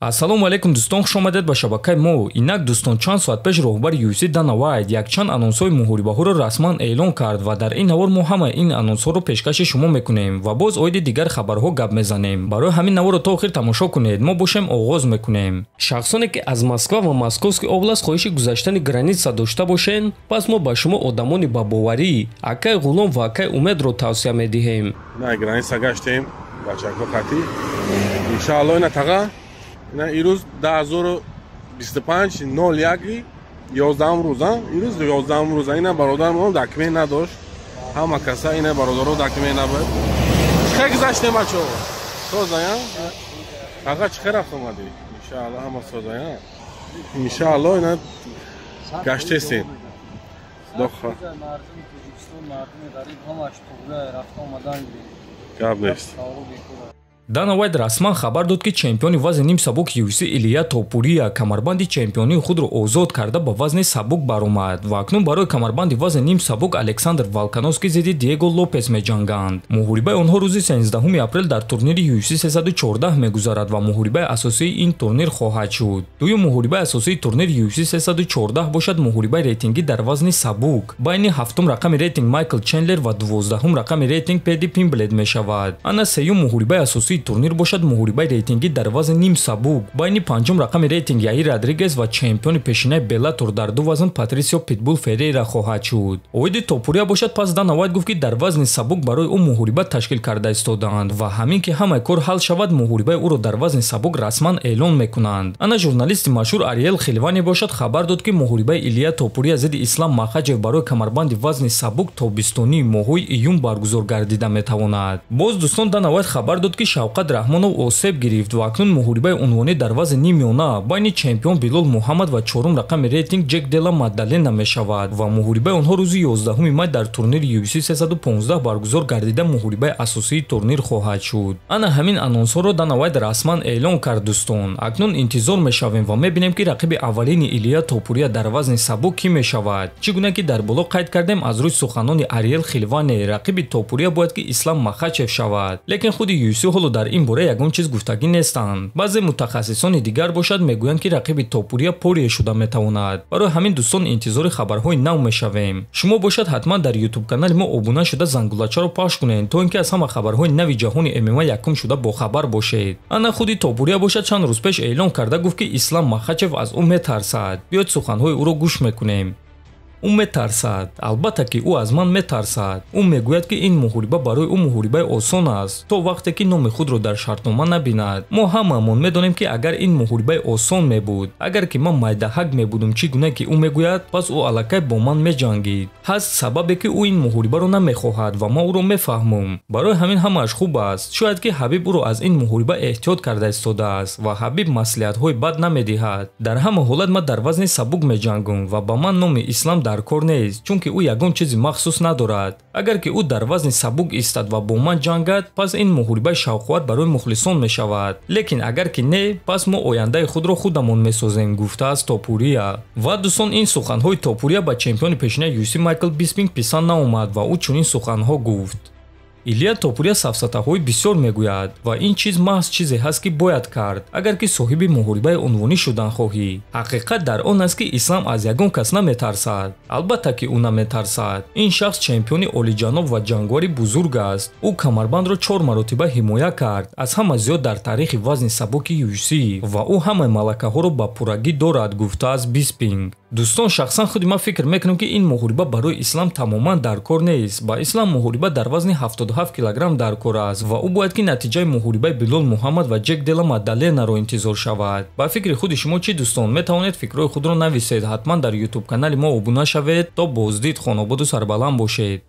Ассалому алайкум дӯстон, хуш омадед ба шабакаи мо. Инак дӯстон, чанд соат пеш роҳбари UFC Дана Вайт якчанд анонсҳои муҳорибаҳоро расман эълон кард ва дар ин навор мо ҳамаи ин анонсҳоро пешкаши шумо мекунем ва боз оиди дигар хабарҳо гап мезанем. Барои ҳамин наворро то охир тамошо кунед. Мо бошем оғоз мекунем. Шахсоне ки аз Москва ва Московский област хоҳиши гузаштани граница дошта бошен, пас мо ба шумо одамони ба боварӣ акай Ғулом ва акай Умедро тавсия медиҳем. На граница гаштем, бачако қатӣ. Иншааллоҳ ина таға ина ирӯз 2025 01 11 рӯза, ирӯз 11 рӯза. Ина бародармон документ надошт, ҳама каса ина бародаро документ набуд. Чӣ хел гузаштем, бачаҳо? Созая? Аға, чӣ хел рафт омадӣ? Иншааллоҳ ҳама созая. Иншааллоҳ ина гаштесем. Мардуми Тоҷикистон, мардуми ғариб ҳамаш туғра рафта омадан. Гап нест. Дана Вайт расман хабар дод, ки чемпиони вазни ним сабук UFC Илия Топурия камарбанди чемпионии худро озод карда ба вазни сабук баромад ва акнун барои камарбанди вазни ним сабук Александр Волкановский зидди Диего Лопес меҷанганд. Муҳорибаи онҳо рӯзи 13 апрел дар турнири UFC 314 мегузарад ва муҳорибаи асосии ин турнир хоҳад шуд. Дуюм муҳорибаи асосии турнири UFC 314 бошад муҳорибаи рейтингӣ дар вазни сабук байни ҳафтум рақами рейтинг Майкл Чендлер ва 12-ум рақами рейтинг Педи Пимблет мешавад. Ана сеюм муҳорибаи асосии турнир бошад муҳорибаи рейтингӣ дар вазни ним сабук байни панҷум рақами рейтинг Яир Родригес ва чемпиони пешинаи Беллатор дар ду вазн Патрисио Питбул Феррейра хоҳад шуд. Оиди Топурия бошад, пас Дана Вайт гуфт, ки дар вазни сабук барои ӯ муҳориба ташкил карда истодаанд ва ҳамин ки ҳамаи кор ҳал шавад, муҳорибаи ӯро дар вазни сабук расман эълон мекунанд. Ана журналисти машҳур Ариэл Хилвани бошад хабар дод, ки муҳорибаи Илия Топурия зидди Ислам Махачев барои камарбанди вазни сабук то 29 моҳҳои июн баргузор гардида метавонад. Боз дӯстон, Дана Вайт хабар дод, ки Шавқат Раҳмонов осеб гирифт ва акнун муҳорибаи унвонӣ дар вазни ниммиёна байни чемпион Билол Муҳаммад ва чорум рақами рейтинг Ҷек Дела Маддалена мешавад ва муҳорибаи онҳо рӯзи 11 май дар турнири UFC 315 баргузор гардида муҳорибаи асосии турнир хоҳад шуд. Ана ҳамин анонсҳоро Дана Вайт расман эълон кард дӯстон. Акнун интизор мешавем ва мебинем, ки рақиби аввалини Илия Топурия дар вазни сабук кӣ мешавад. Чӣ гуна ки дар боло қайд кардем, аз рӯи суханони Ариэл Хилване рақиби Топурия бояд ки Ислам Махачев шавад, лекин худи UFC ҳоло дар ин бора ягон чиз гуфтагӣ нестанд. Баъзе мутахассисони дигар бошад мегӯянд, ки рақиби Топурия Порие шуда метавонад. Барои ҳамин дӯстон интизори хабарҳои нав мешавем. Шумо бошад ҳатман дар ютуб канали мо обуна шуда зангулачаро пахш кунед, то ин ки аз ҳама хабарҳои нави ҷаҳони ММА якум шуда бохабар бошед. Ана худи Топурия бошад чанд рӯз пеш эълон карда гуфт, ки Ислам Махачев аз ӯ метарсад. Биёед суханҳои ӯро гӯш мекунем. Ӯ метарсад. Албатта ки ӯ аз ман метарсад. Ӯ мегӯяд, ки ин муҳориба барои ӯ муҳорибаи осон аст, то вақте ки номи худро дар шартнома набинад. Мо ҳамаамон медонем, ки агар ин муҳорибаи осон мебуд, агар ки ман майдаҳак мебудум, чӣ гуна ки ӯ мегӯяд, пас ӯ аллакай бо ман меҷангид. Ҳаст сабабе, ки ӯ ин муҳорибаро намехоҳад ва ман ӯро мефаҳмам. Барои ҳамин ҳамааш хуб аст. Шояд ки Ҳабиб ӯро аз ин муҳориба эҳтиёт карда истодааст ва Ҳабиб маслиҳатҳои бад намедиҳад. Дар ҳама ҳолат ман дар вазни сабук меҷангам ва ба ман номи Ислам дар кор нест, чунки ӯ ягон чизи махсус надорад. Агар ки ӯ дар вазни сабук истад ва бо ман ҷангад, пас ин муҳорибаи шавқовар барои мухлисон мешавад. Лекин агар ки не, пас мо ояндаи худро худамон месозем, гуфтааст Топурия. Ва дӯстон, ин суханҳои Топурия ба чемпиони пешинаи UFC Майкл Биспинг писанд наомад ва ӯ чунин суханҳо гуфт: Илия Топурия сафсатаҳои бисёр мегӯяд ва ин чиз маҳз чизе ҳаст, ки бояд кард, агар ки соҳиби муҳорибаи унвонӣ шудан хоҳӣ. Ҳақиқат дар он аст, ки Ислам аз ягон кас наметарсад. Албатта ки ӯ наметарсад. Ин шахс чемпиони олиҷаноб ва ҷангвари бузург аст. Ӯ камарбандро 4 маротиба ҳимоя кард, аз ҳама зиёд дар таърихи вазни сабуки UFC, ва ӯ ҳамаи малакаҳоро ба пуррагӣ дорад, гуфтааст Биспинг. Дӯстон, шахсан худи ман фикр мекунам, ки ин муҳориба барои Ислам тамоман дар кор нест. Ба Ислам муҳориба дар вазни 77 килограмм дар кор аст ва ӯ бояд ки натиҷаи муҳорибаи Билол Муҳаммад ва Ҷек Дела Маддаленаро интизор шавад. Ба фикри худи шумо чӣ, дӯстон? Метавонед фикрҳои худро нависед. Ҳатман дар ютуб канали мо обуна шавед. То боздид, хонободу сарбаланд бошед.